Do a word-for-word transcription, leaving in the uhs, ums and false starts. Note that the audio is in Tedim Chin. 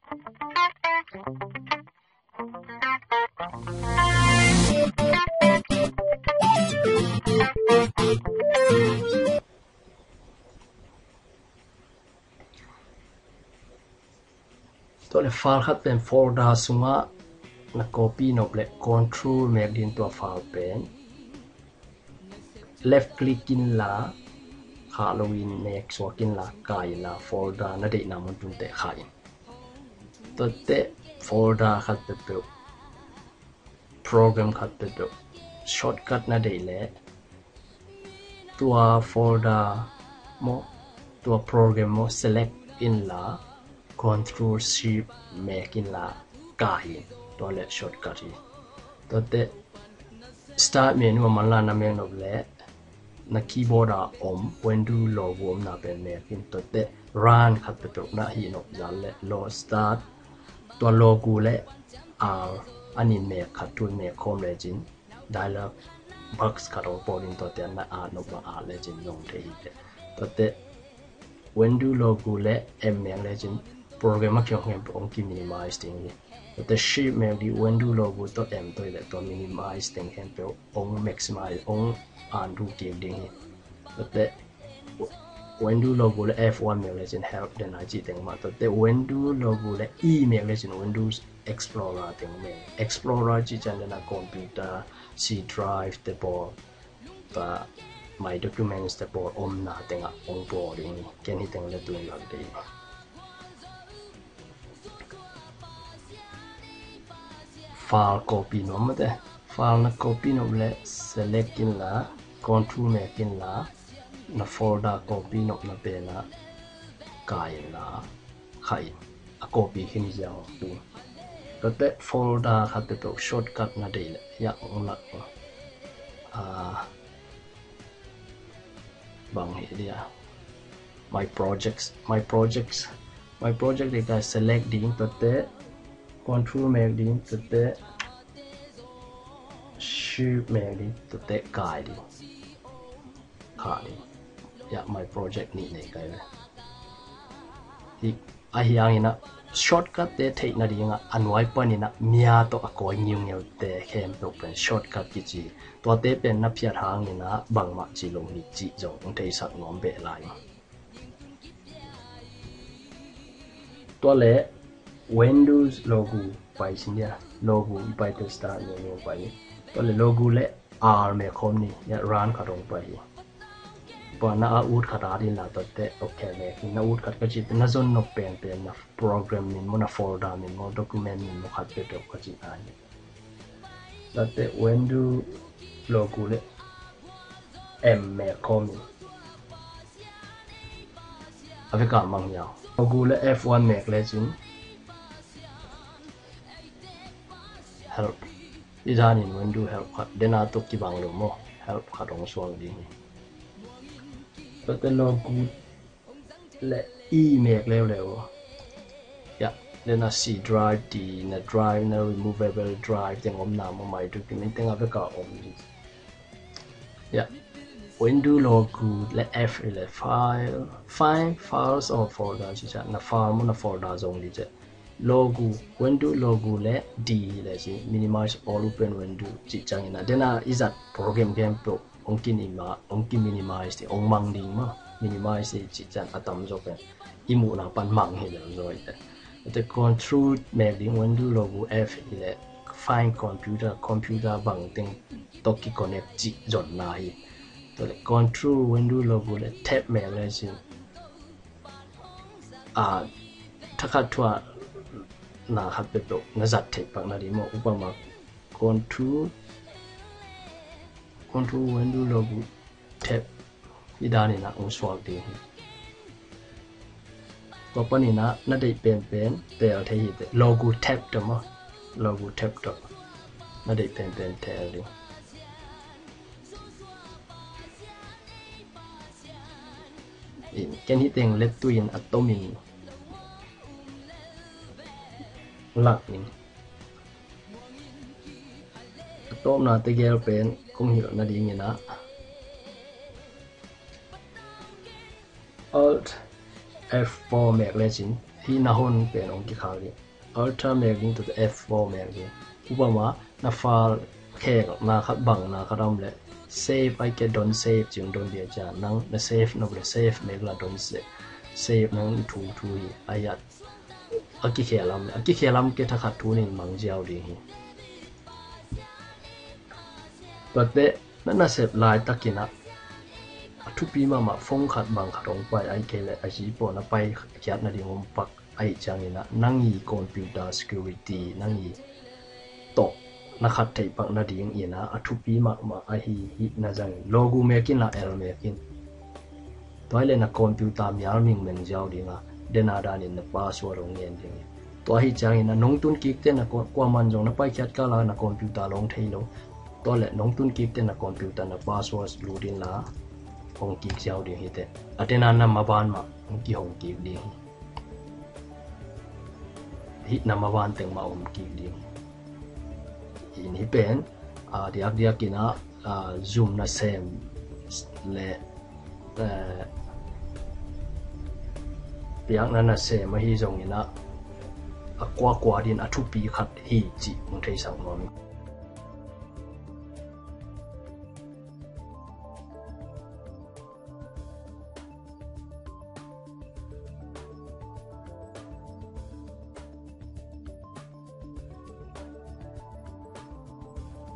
Tua le file khat pen folder sungah na copy nop le control mek ding tua file pen left click inla, khah loin mek suak inla, kai inla, folder na deihna mun tungteh khah in. Tuate folder khat peuhpeuh, program khat peuhpeuh shortcut na deih leh tua folder maw, tua program maw select inla, control shift mek inla, kai in. Tua le shortcut hi. Tuate start menu a manla na mek nop le na keyboard a om Windows logo omna pen mek in. Tuate run khat peuhpeuh na hih nop zah le lo start, tua logo le R a nih mek khat thu mek khawm lecin dialog box khat hong pawl in, tuate na at nop bang at lecin zong thei hi teh. Tuate Windows logo le M mek lecin program a kihong khempeuh hong ki minimize ding hi. Tuate shift mek ding, Windows logo tawh M tawh hi leh tua minimize teng khempeuh hong maximize, hong undo kik ding hi. Tuate Windows logo le F one mek lecin help, den a cih teng mah. Tuate Windows logo le E mek lecin Windows Explorer teng mek. Explorer cih ciang den a computer, C drive te pawl, tua My Documents te pawl omna tengah hong pawl ding hi. Ken hih teng le tun lak ding hi. File copy nuam mate. File na copy nop le select inla, control mek inla, na folder copy nopna pen ah kai inla, khah in. A copy khin hi ziau tu. Tuate folder khat peuhpeuh shortcut na deih leh hiah hong lak uh. Ah, bang hi dia. My projects, my projects, my project ding, kai select ding, tuate control mek ding, tuate shift mek ding, tuate kai ding, khah ding. Hiah my project nih nei kai ve. Hi, ahi hangin ah shortcut te theih nadingah a nuai panin ah mia tawh a kawi ngiungeu te khempeuh pen shortcut kici. Tuate pen na phiat hangin ah bangmah ci lo hi cih zong hong theisak nuam beh lai. Tua le Windows logo pai sin dia, logo i pai te start menu pai. Tua le logo le R mek khawm ni, hiah run khat hong pai hi. Tua na a ut khat at inla tuate okay mek hi. Na ut khat ka cih pen na zon nop penpen na program min maw, na folder min maw, document min maw khat peuhpeuh ka cihna hi. Tuate Windows logo le M mek khawm in. A vekah mang hiau. Logo le F one mek lecin help. Hih danin Windows help khat, den a tawh kibang lo maw, help khat hong suak ding hi. Tuate logo le E mek leuleu. Hiah den a C drive ti, na drive, na removable drive teng omna maw, My Document teng a vekah om hi. Hiah Windows logo le F hi le file, find files or folder ci ciang, na file maw na folder zong hi ci. Logo, Windows logo le D hi le ci, minimize all open window cih ciangin ah den a i zat program khempeuh hong ki minimize, hong ki minimize ding, hong mang ding maw, minimize ding cih ciang a tamzaw pen i muhna pan mang hi lel zaw hi teh. Tua control mek ding, Windows logo F hi le find computer, computer bang teng tawh ki connect cih zonna hi. Tua le control Windows logo le tab mek le cin, a, thakhat thuah na khat peuhpeuh na zat theih pak nading maw, upama control, control Windows logo tab, hih danin ah hong suak ding hi. Tua panin ah na deih penpen teel thei hi teh, logo tab tawh maw, logo tab tawh na deih penpen teel ding. Ken hih teng lettui in a tomin lak ning. A tawpna tegel pen kong hilh nadingin ah Alt F four mek lecin Hih na hon pen hong kikhak ding. Alt mek ding, tua F four mek ding. Upama na file khekna khat bangna khat a om leh save ai ke, don't save ci-in don't ding a, ciang nang na save nop leh save mek la, don't save, save nang thu thu hi. Ai a, a kikhel lam, a kikhel lam ke thakhat thu nin mang ziau ding hi. Tuate na nasep laitakin ah a thupi mahmah phone khat bang khat hong pai ai ke leh a zipaw na paikhiat nading om pak ahih ciangin ah nang i computer security, nang i tawh na khat theih pak nadingin ah a thupi mahmah ahi hih na zangin logo mek in la, L mek in. Tua hi leh na computer mial ming meng ziau ding a, den a danin na password hong ngen ding hi. Tua ahih ciangin ah nong tun kik teh na ko-, kuaman zong na paikhiat kal a na computer lawng thei lo. Tua leh nong tun kik teh na computer na password lut in la hong kik ziau ding hi teh. A den a na maban mah hong kihong kik ding hi. Hih na maban teng mah om kik ding hi. Hih pen, a, diakdiakin ah, a, zum nasem leh, eh, piakna nasem ahi zongin ah a kuakua din a thupi khat hi cih hong theisak nuam hi.